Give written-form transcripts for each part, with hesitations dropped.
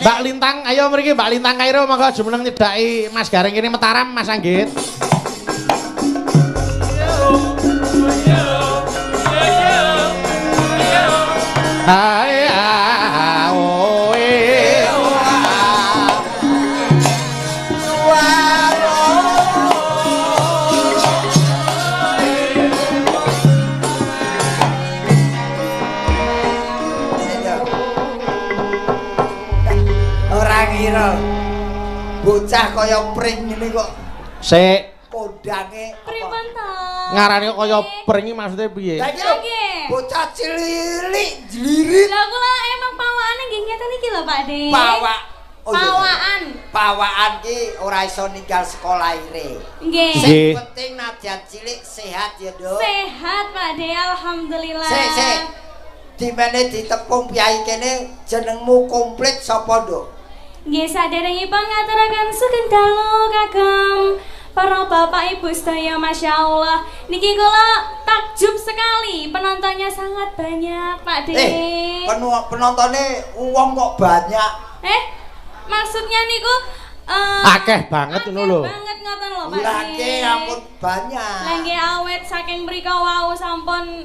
Mbak Lintang, ayo mriki Mbak Lintang Kairo monggo jumeneng nyedhaki Mas Gareng kene Mataram Mas Anggit. Ae a o e o a. Ora ngira. Bocah kaya pring ngene kok Sik, kondange apa? Pripun to? Ngarani kok kaya pring iki maksude piye? Lah iki lho, Nggih. bocah cilik jlirit Lah kula emang pawakane nggih ngeten iki lho, Pak De. pawak. Oh, iya. Pawakan. Pawakan ki ora iso ninggal sekolah ire. Nggih. Sing Nggih. penting nadyan cilik sehat ya, Nduk. Sehat, Pak De, alhamdulillah. Sik, sik. Dimene ditepung piyai kene jenengmu komplit sapa, Nduk? Nggih, saderengipun ngaturaken sugeng dalu kagem para bapak ibu sedaya, Masya Allah. Niki kula takjub sekali, penontonnya sangat banyak, Pak De. Eh, penontone wong kok banyak. Eh, maksudnya niku Akeh banget ngono lho. Akeh banget ngoten lho, Pak Lah De. nggih ampun banyak. Lah nggih awet saking mriko wau sampun.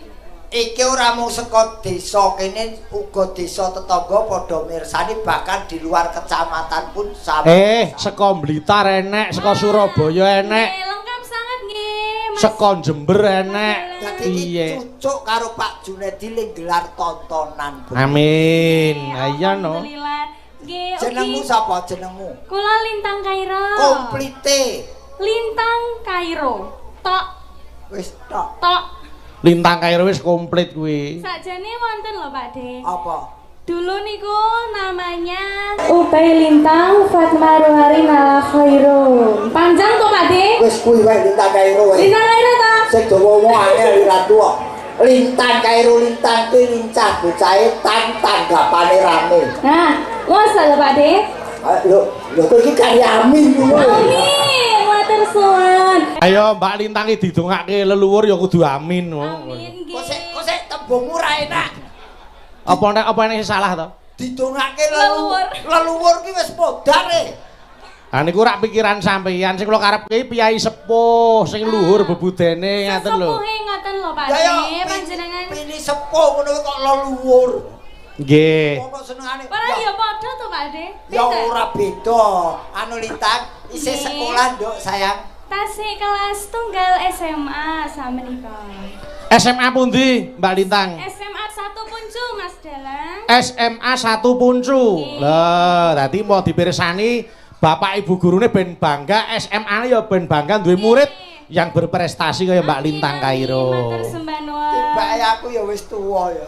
Iki ora mung saka desa kene, uga desa tetangga padha mirsani, bahkan di luar kecamatan pun sami. Eh, saka Blitar enek, saka Surabaya enek, Nggih, lengkap sangat nggih, Mas. saka Jember enek. Dadi iki Piye? cucuk karo Pak Junedi ling gelar tontonan. Amin. Iya no. Alhamdulillah. Nggih, Jenengmu ugi. sapa jenengmu? Kula Lintang Kairo. Komplite. Lintang Kairo. Tok Wis tok. tok. Lintang Kairo wis komplit kuwi. Sakjane wonten lho, Pak De. Apa? Dulu niku namanya Ubay Lintang Fatma Ruhari Nala Khairo. Panjang tuh, Pak De. Wis kuwi wae Lintang Kairo wae. Lintang Kairo ta? Sing dawa wong angel ora tuwa. Lintang Kairo Lintang kuwi lincah bocahe tan tanggapane rame. Nah, masa lho, Pak De? Ah, Lho, lho kowe iki karya amin ngono. Amin, matur suwun. Ayo Mbak Lintang iki didongake leluhur ya kudu amin. Amin nggih. Kok sik tembungmu ra enak. Apa nek apa nek salah to? Didongake leluhur. Leluhur. Leluhur ki wis modar e. Ha niku rak pikiran sampeyan sing kula karepke piyai sepuh sing luhur bebudene ngaten lho. Sesepuhe ngoten lho, Pak Ya ya, De, panjenengan. Pilih sepuh ngono kok leluhur. Nggih. Wong kok senengane. Ora ya padha to, Pak De. Ya Beda. ora beda. Anu Lintang isih Nggih. sekolah, Nduk, sayang. Tasih kelas tunggal SMA samenika. SMA pundi Mbak Lintang? SMA 1 Puncu, Mas Dalang. SMA 1 Puncu. Nggih. Lho, dadi mau dipirsani bapak ibu gurune ben bangga, SMA ya ben bangga duwe murid yang berprestasi kaya Mbak Amin, Lintang amin, Kairo. Matur sembah nuwun. Tibake aku ya wis tuwa ya.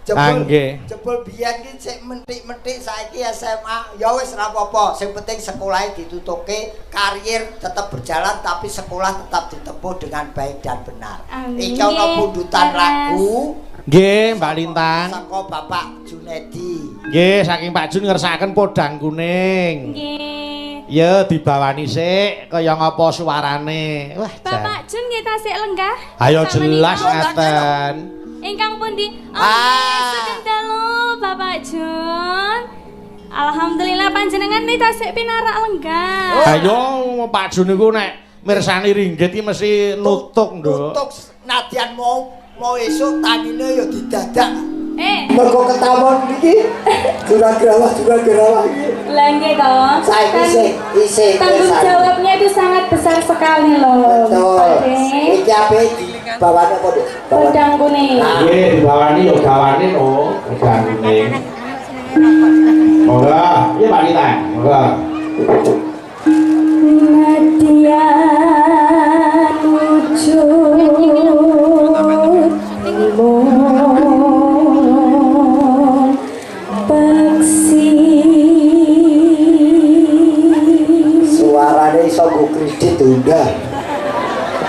Ah, nggih. Jebul biyen ki sik mentik-mentik saiki SMA ya wis ora apa-apa. Sing penting sekolahe ditutuke, karir tetap berjalan tapi sekolah tetap ditempuh dengan baik dan benar. Amin. Iki ana pundutan Leres. lagu Nggih, Mbak Lintang. saka Bapak Junedi. Nggih, saking Pak Jun ngersakaken podang kuning. Nggih. Ya dibawani sik kaya ngapa suarane. Wah, jan. Bapak Jun nggih tasik lenggah. Ayo Samenika. jelas ngaten. Ingkang pundi? Oh, Ah. sugeng dalu Bapak Jun. Alhamdulillah panjenengan nih tasik pinarak lenggah. Ayo Pak Jun niku nek mirsani ringgit iki mesti nutuk, Nduk. Nutuk nadyan mau mau esuk tangine ya didadak. Eh, Mergo ketamon iki jurang gerawah jurang gerawah iki. lah nggih to. Saiki Kan isih isih tanggung jawabnya itu sangat besar sekali loh. Betul. Pak De. Iki ape dibawane apa, Nduk? Bawane. Podang kuning. Nggih, dibawani ya gawane no, podang kuning. Monggo, iya Pak Lintang, monggo. Nadian wujud imun peksi. Suarane iso nggo kredit Honda.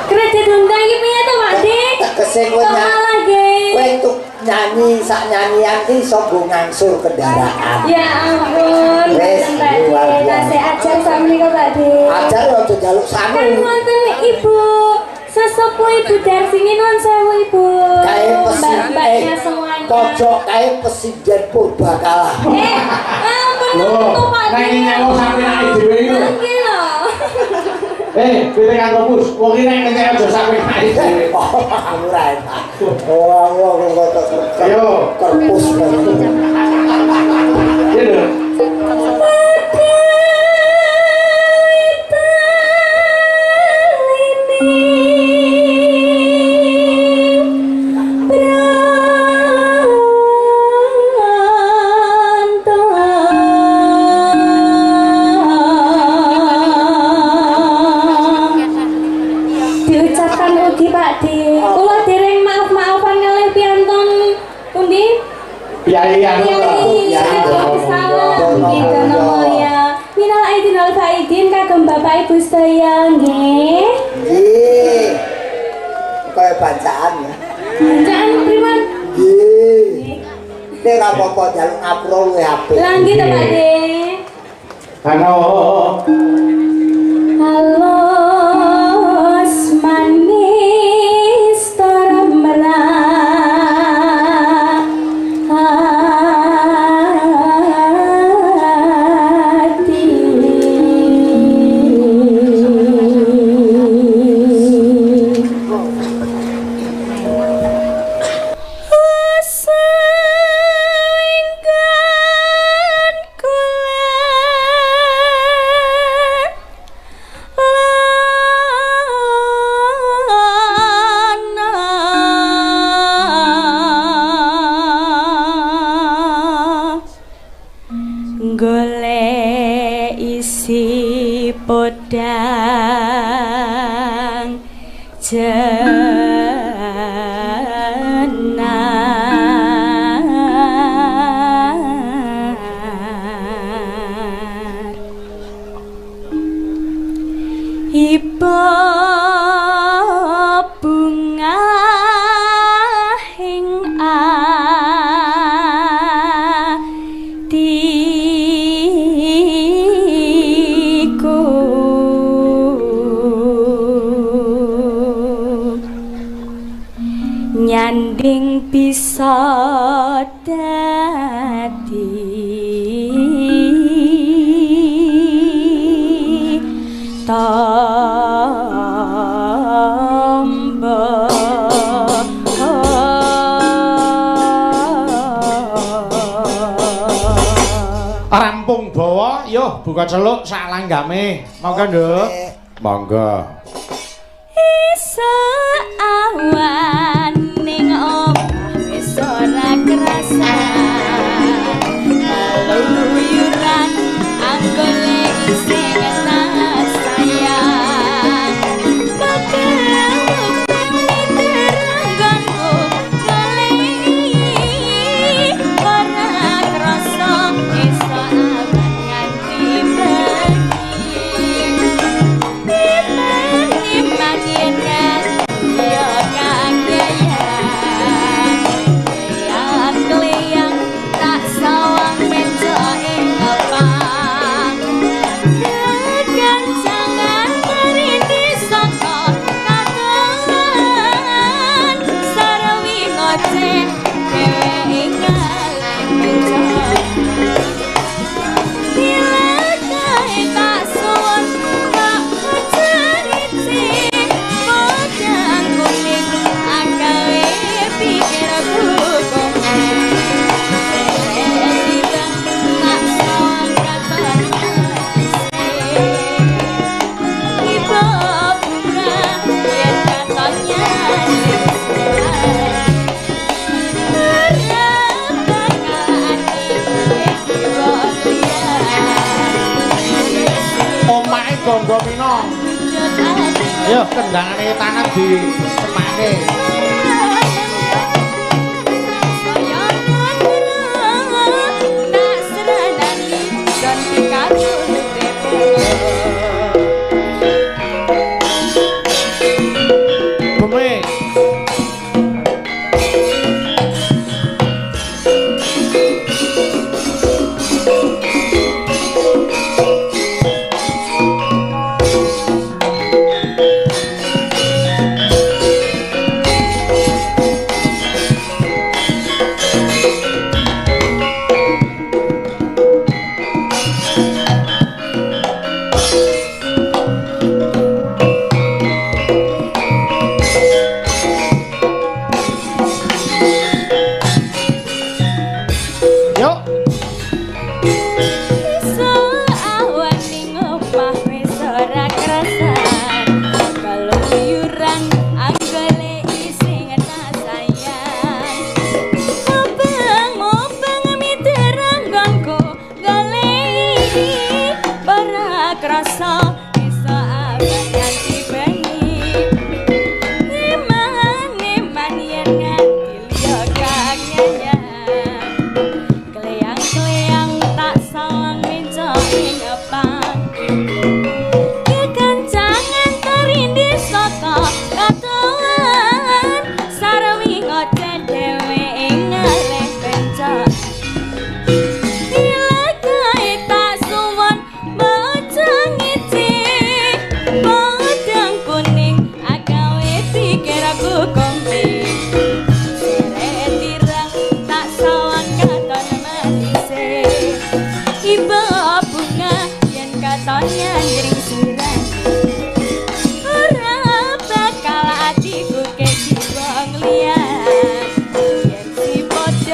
Kredit Honda iki piye to, Pak De? Tegese kowe Kok malah nggih. Kowe tuk nyanyi sak nyanyian ki iso nggo ngangsur kendaraan. Ya ampun, Wes, mboten, Pak De. luar biasa. Tasih ajar sakmenika, Pak De. Ajar aja njaluk sangu. Kan wonten Ibu sesepuh Ibu Darsini, nuwun sewu Ibu. Kae Mbak-mbaknya semuanya. Pojok kae pesinden purbakala. Eh, Lho, Pak. Nek nyewo sampe dhewe iki lho. Nggih lho. Pitik Antopus, wong iki nek ngenyek aja sampe naik dhewe. Ora enak. Oh, wong kok Ayo. Korpus. Iya lho. Diucapkan ugi Pak D. Kula dereng maaf-maafan kalih piantun pundi? Piyayi anu. Waalaikumsalam. Nggih Donomulya. Minal aidin wal faidin kagem Bapak Ibu sedaya nggih. Nggih. Kaya bacaan ya. Bacaan pripun? Nggih. Nek ora apa-apa njaluk ngapura luwih apik. Lah nggih to Pak D. Halo. Halus manis termerah hati. Usenggan kula lana golek isi podang jenar. Iba bunga ing atiku nyanding bisa dadi tombo. Rampung bawa, yo buka celuk sak langgame. Monggo, Nduk. Monggo. Iso awan ning omah wis ora kerasa. Keluyuran anggone isih tak sayang. Teranggonku golek ora krasa iso awan nganti bengi. Omahe Gonggo Mina. Ayo kendangane tangan dicepake. Beme.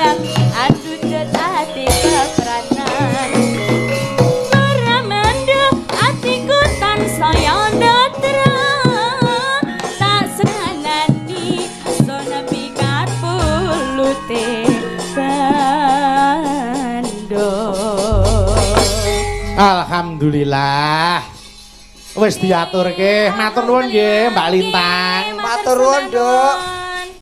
Lintang andudut ati kepranan. Meramendo atiku tansaya netra, tak senani sona pikat pulute bando. Alhamdulillah. Wis diaturke. Matur nuwun nggih, Mbak Lintang. Matur nuwun, Nduk.